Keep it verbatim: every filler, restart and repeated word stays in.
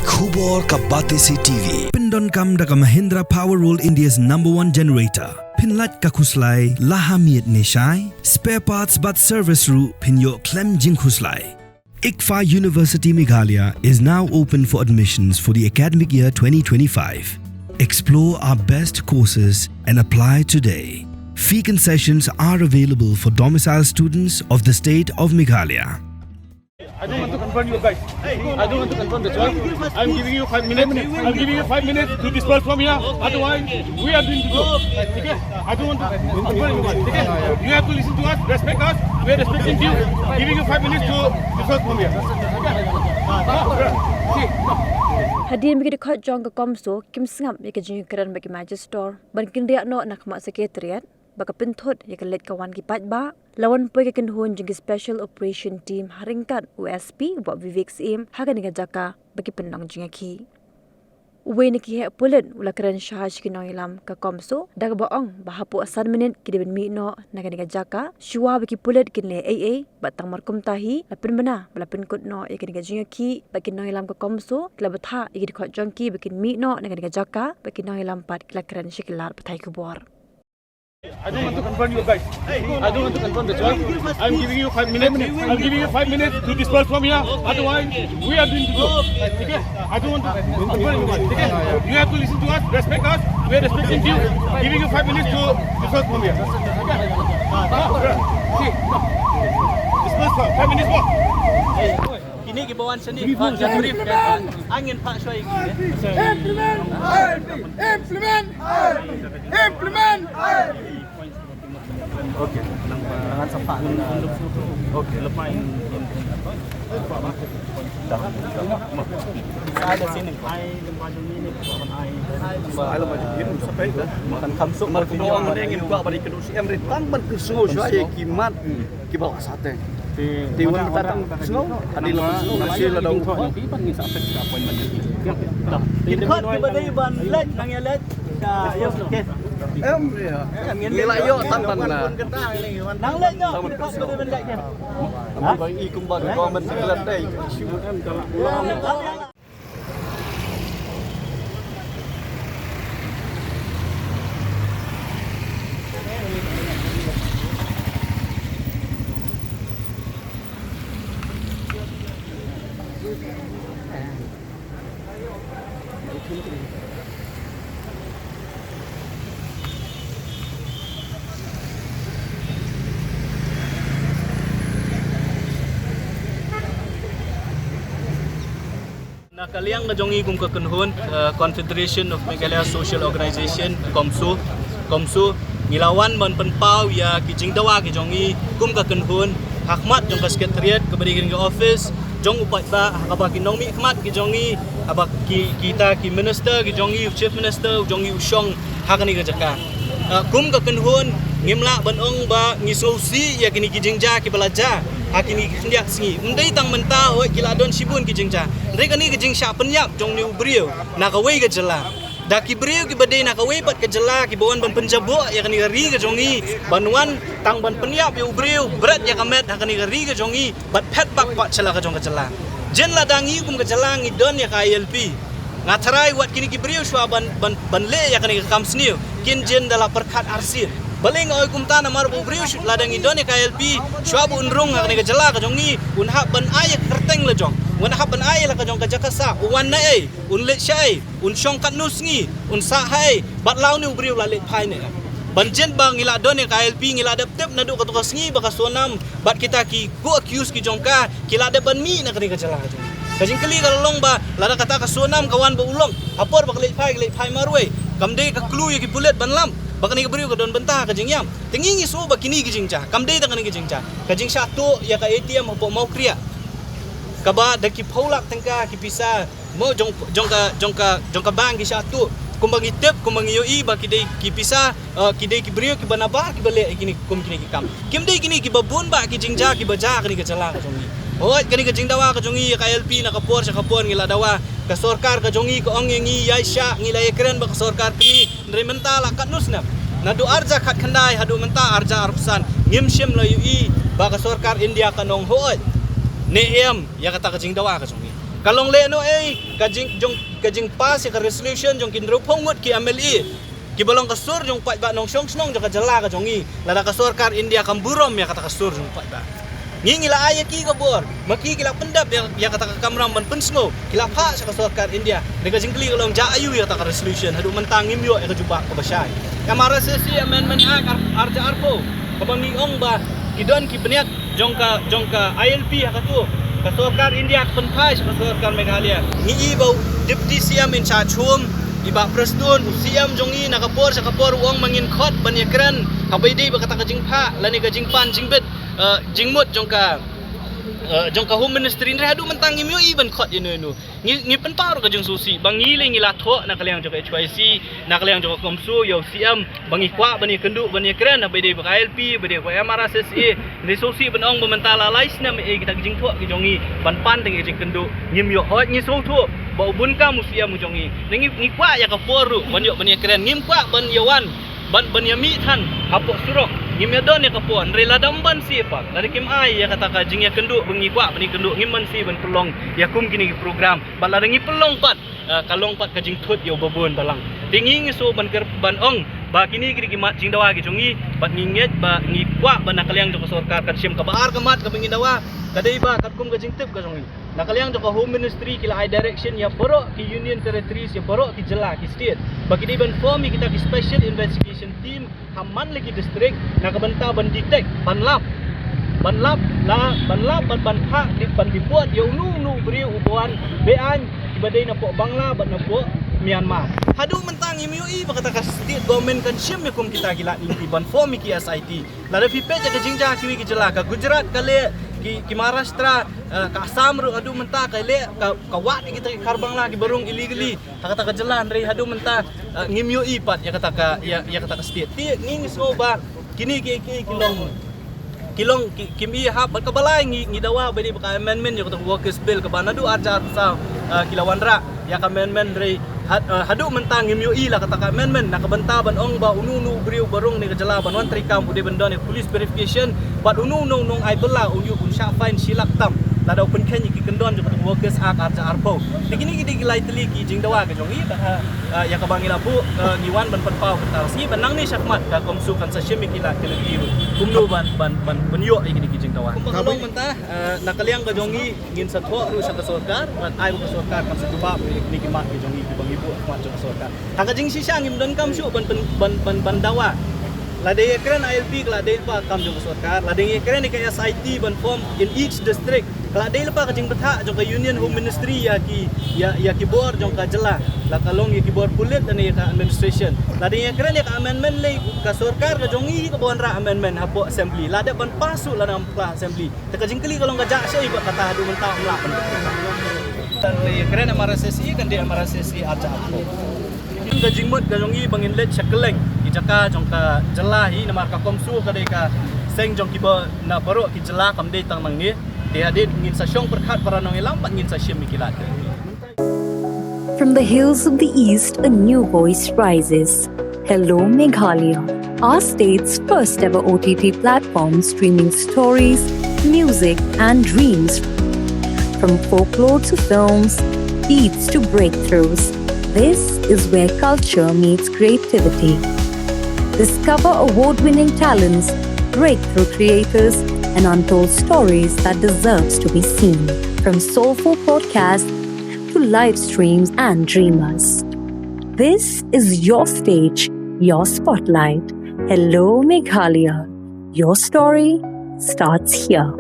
Khubor ka Batesi T V. Pyndonkam da ka Mahindra Power World, India's number one generator. Pynlait ka khuslai la ha miet ne shai. Spare parts bad service ruh phin ïoh khlem jingkhuslai. ICFAI University Meghalaya is now open for admissions for the academic year twenty twenty-five. Explore our best courses and apply today. Fee concessions are available for domicile students of the state of Meghalaya. I don't want to confront you guys. I don't want to confront the choir. I'm giving you five minutes. I'm giving you five minutes to disperse from here. Otherwise, we are going to go. Okay? I don't want to confront anyone. Okay? You have to listen to us, respect us. We are respecting you. Giving you five minutes to disperse from here. Okay? See. Hadien ba ki dkhot jong ka CoMSO kim sngap ïa ka jingkren bad ki magistrate ban kynriah noh na khmat Secretariat ba ka pynthut ïa ka leit ka wan ki paidbah, la wan poi ka kynhun jong ki Special Operation Team ha ryngkat u SP Bah Vivek Syiem ha kane ka jaka ba ki pynlong jingïakhih. Uwei na ki heh pulit u la kren shai sha ki nongïalam ka CoMSO da kaba ong ba hapoh san minit ki dei ban mih noh na kane ka jaka shuwa ba ki pulit kin leh ei ei, bad tang mar kumta hi la pynbna ba la pynkut noh ïa kane ka jingïakhih bad ki nongïalam ka CoMSO ki la bthah ïa ki dkhot jong ki ba kin mih noh na kane ka jaka bad ki nongïalam pat ki la kren sha ki lad pathai khubor. I don't want to confront you guys. I don't want to confront the choir. I'm giving you five minutes. I'm giving you five minutes to disperse from here. Otherwise, we are going to go. Okay? I don't want to confront anyone. Okay? You have to listen to us, respect us. We are respecting you. Giving you five minutes to disperse from here. Okay? See. Disperse for five minutes more. Kine ki ba wan shane, phah jan brief, angin phah shoi. Implement! Implement! Implement! Okay. Okay. Lepas ini. Ada sini. Ai lembaga ini. Ai lembaga ini sampai dah. Makan kamsuk. Mar kumno ang ngin kwah bad ïa ki nongshong em rit tang ban pynsngew shuwa ïa ki mat kiba la sah te. Te wan mynta tang pynsngew, hadien la pynsngew, la shi la dau. Ki khot kiba dei ban leit nang ïa leit. Ka ïa kes. Em ïa. Ngi la ïoh tang ban na. Nang leit noh. Ki khot kiba dei ban leit kes. Ba i kumba ka government ka leit dei. Na ka liang ka jong ngi kum ka kynhun, eh, Confederation of Meghalaya Social Organisation, CoMSO, CoMSO, ngi la wan ban pynpaw ïa ki jingdawa ki jong ngi kum ka kynhun ha khmat jong ka Secretariat kaba dei ka office jong u paidbah, ha kaba ki nongmihkhmat ki jong ngi, haba ki, kita ki minister ki jong ngi, u Chief Minister u jong ngi u shong ha kane ka jaka. Ah, kum ka kynhun ngim lah ban ong ba ngi sngewsih ïa kine ki jingjia kiba la jia ha kine ki khyndiat sngi. Ym dei tang mynta, hooid ki la don shibun ki jingjia. Hynrei kane ka jingshah pynïap jong une u briew na kawei ka jylla. Da ki briew kiba dei na kawei pat ka jylla kiba wan ban pynjaboh ïa kane ka ri ka jong ngi, ban wan tang ban pynïap ïa u briew, bret ïa ka met ha kane ka ri ka jong ngi, bad phet bak pat sha la ka jong ka jylla. Jin lada ngi kum ka jylla ngi don ïa ka I L P, nga tharai wat kine ki briew shuwa ban, ban, ban leh ïa kane ka kam sniew, kin jin da la pyrkhat arsien. Balei nga ong kumta? Namar ba u briew shu-, lada ngi don ïa ka I L P, shuwa ba un rung ha kane ka jylla ka jong ngi, un hap ban ai ïa ka kyrteng la jong, un hap ban ai ïa la ka jong ka jaka sah, u wan na ei, un leit shaei, un shong katno sngi, un sah haei, bad la une u briew la leit phai ne em. Ban jin ba ngi la don ïa ka I L P, ngi la dep tip naduh kato ka sngi ba ka Sonam bad kita ki co-accused ki jong ka ki la dep ban mih na kane ka jylla ka jong ngi. Ka jingkylli ka la long ba lada kata ka Sonam ka wan bad u Long, ha por ba ka leit phai, ka leit phai marwei, kam dei ka clue ïa ki pulit ban lap ba kane ka briew ka don bynta ha ka jingïam? Te ngi ngi sngew ba kine ki jingjia, kam dei tang kane ki jingjia. Ka jingshah tuh ïa ka A T M hapoh Mawkriat, kaba da ki phew lak tyngka ki pisa mo jong, jong ka, jong ka, jong ka bank ki shah tuh. Kumba ngi tip, kumba ngi ïohi ba ki dei ki pisa, eh, ki dei ki briew kiba nabar kiba leh ïa kine, kum kine ki kam. Kim dei kine kiba bun bah ki jingjia kiba jia ha kane ka jylla ka jong ngi. Hooid, kane ka jingdawa ka jong ngi ïa ka I L P na ka por sha ka por ngi la dawa. Ka sorkar ka jong ngi ka ong ïa ngi ïai shah, ngi la ïakren bad ka sorkar kmie. Hynrei mynta la katno snem? Naduh arhajar khatkhyndai haduh mynta arhajar arphew san, ngim shym la ïohi ba ka sorkar India kan ong hooid ne em ïa kata ka jingdawa ka jong ngi. Ka long lehnohei ka jing, jong, ka jingpass ïa ka resolution jong ki hynriewphew ngut ki M L A kiba long ka sur jong paidbah nongshong shnong jong ka jylla ka jong ngi, lada ka sorkar India kam burom ïa kata ka sur jong paidbah. Ngi, ngi la ai ïa ki ka bor, ma ki ki la pyndep ïa, ïa kata ka kamram ban pynsngew, ki la phah sha ka sorkar India. Hynrei ka jingkylli ka long, jia aiu ïa kata ka resolution? Haduh mynta ngim ïoh ïa ka jubab kaba shai. M R S S A Amendment Act ar, ar hajar arphew, kaba ngi ong ba ki don ki bniat jong ka, jong ka I L P ha katu, ka sorkar India ka pynphai sha ka sorkar Meghalaya. Ngi i ba u Deputy C M in charge home, i Bah Prestone, u C M jong ngi na ka por sha ka por u ong ba ngin khot ban ïakren ha ba ïadei bad kata ka jingphah lane ka jingpan jingbit, eh, jingmut jong ka, eh, jong ka Home Ministry. Hynrei haduh mynta ngim ïohi ban khot ïano ïano. Ngi, ngi pynpaw ruh ka jingsngewsih ba ngi lei ngi la thoh na ka liang jong ka H Y C, na ka liang jong ka CoMSO, ïa u C M, ba ngi kwah ban ïakynduh ban ïakren ha ba ïadei bad ka I L P, ba ïadei bad ka M R S S A. Ngi sngewsih ban ong ba mynta la lai snem eh kita ki jingthoh ki jong ngi ban pan tang ki jingkynduh ngim ïoh. Hooid, ngi sngewthuh ba u bun kam u C M u jong ngi. Ngi, ngi kwah ïa ka por ruh ban ïoh ban ïakren, ngim kwah ban ïa wan ban, ban ïa mih than hapoh surok. Ngim ïa don ïa ka por. Hynrei lada ym banse pat, lada kim ai ïa kata ka jingïakynduh ba ngi kwah ban ïakynduh, ngim banse ban pynlong ïa kum kine ki program. Bad lada ngi pynlong pat, eh, ka long pat ka jingthut ïa u babun balang. Te ngi, ngi sngew ban ker, ban ong ba kine ki dei ki mat jingdawa ki jong ngi, bad ngi ngeit ba ngi kwah ba na ka liang jong ka sorkar kan shim. Kaba ar ka mat kaba ngi dawa ka dei ba katkum ka jingtip ka jong ngi, na ka liang jong ka Home Ministry ki la ai direction ïa baroh ki Union Territories, ïa baroh ki jylla, ki state, ba ki dei ban form ïa kita ki Special Investigation Team ha man la ki district na ka bynta ban detect, ban lap, ban lap la, ban lap, ban, ban phah, ban deport ïa uno uno u briew uba wan beaiñ, kiba dei napoh Bangla bad napoh Myanmar. Haduh mynta ngim ïohi ba kata ka state government kan shim ïa kum kita ki lad lynti ban form ïa ki S I T. Lada phi peit ïa ka jingjia kiwei ki jylla, ka Gujarat ka leh, ki, ki Maharashtra, eh, ka Assam ruh haduh mynta ka leh, ka, ka wad ïa kita ki Khar Bangla kiba rung illegally ha kata ka jylla. Hynrei haduh mynta, eh, ngim ïohi pat ïa kata ka, ïa, ïa kata ka state. Te ngi, ngi sngew ba kine ki, ki, ki long, ki long, ki, kim i hap. Bad kaba lai ngi, ngi dawa ba ïadei bad ka amendment ïa kata ka Workers Bill kaba naduh ar hajar arphew saw, eh, ki la wanrah ïa ka amendment. Hynrei had-, eh, haduh mynta ngim ïohi la kata ka amendment na ka bynta ban ong ba uno uno u briew ba rung ne ka jylla ban wan treikam u dei ban don ïa ka police verification, bad uno uno u nongai bylla un ïoh ban shah fine shi lak tam lada u pynkheiñ ïa ki kyndon jong ka Workers Act ar hajar arphew. Te kine ki dei ki lai tylli ki jingdawa ka jong ngi, eh, eh, ïa kaba ngi la buh, eh, ngi wan ban pynpaw kata ka sngi, bad nangne shakhmat ka CoMSO kan sa shim ïa ki lad ki lynti ruh kumno ban, ban, ban pynïoh ïa kine ki jingdawa. Kumba ka long mynta, eh, na ka liang ka jong ngi, ngin sa thoh ruh sha ka sorkar, bad ai ba ka sorkar kan sa jubab ïa kine ki mat ki jong ngi kiba ngi buh ha khmat jong ka sorkar. Ha ka jingshisha ngim donkam shuh ban, ban, ban, ban, ban dawa. Lada ïakren I L P ka la dei lypa ka kam jong ka sorkar, lada ïakren ïa ka S I T ban form in each district ka la dei lypa ka jingbthah jong ka Union Home Ministry ïa ki, ïa, ïa ki bor jong ka jylla, la ka long ïa ki bor pulit lane ïa ka administration. Lada ïakren ïa ka amendment, lei ka sorkar ka jong ngi hi kaba wanrah amendment hapoh assembly, la dep ban pass ruh lada ym pla assembly. Te ka jingkylli ka long ka jah shai ba kata haduh mynta ym lah ban. Te ïakren M R S S A kan dei M R S S A ar hajar arphew. Ka jingmut ka jong ngi ba ngin leit sha kylleng ki jaka jong ka jylla hi, namar ka CoMSO ka dei ka seng jong kiba na baroh ki jylla, kam dei tang nangne. Te hadien ngin sa shong pyrkhat para nongïalam bad ngin sa shim ïa ki lad. From the hills of the East, a new voice rises. Hello Meghalaya, our state's first ever O T T platform streaming stories, music, and dreams. From folklore to films, beats to breakthroughs, this is where culture meets creativity. Discover award winning talents, breakthrough creators, and untold stories that deserves to be seen. From soulful podcasts to live streams and dreamers. This is your stage, your spotlight. Hello Meghalaya. Your story starts here.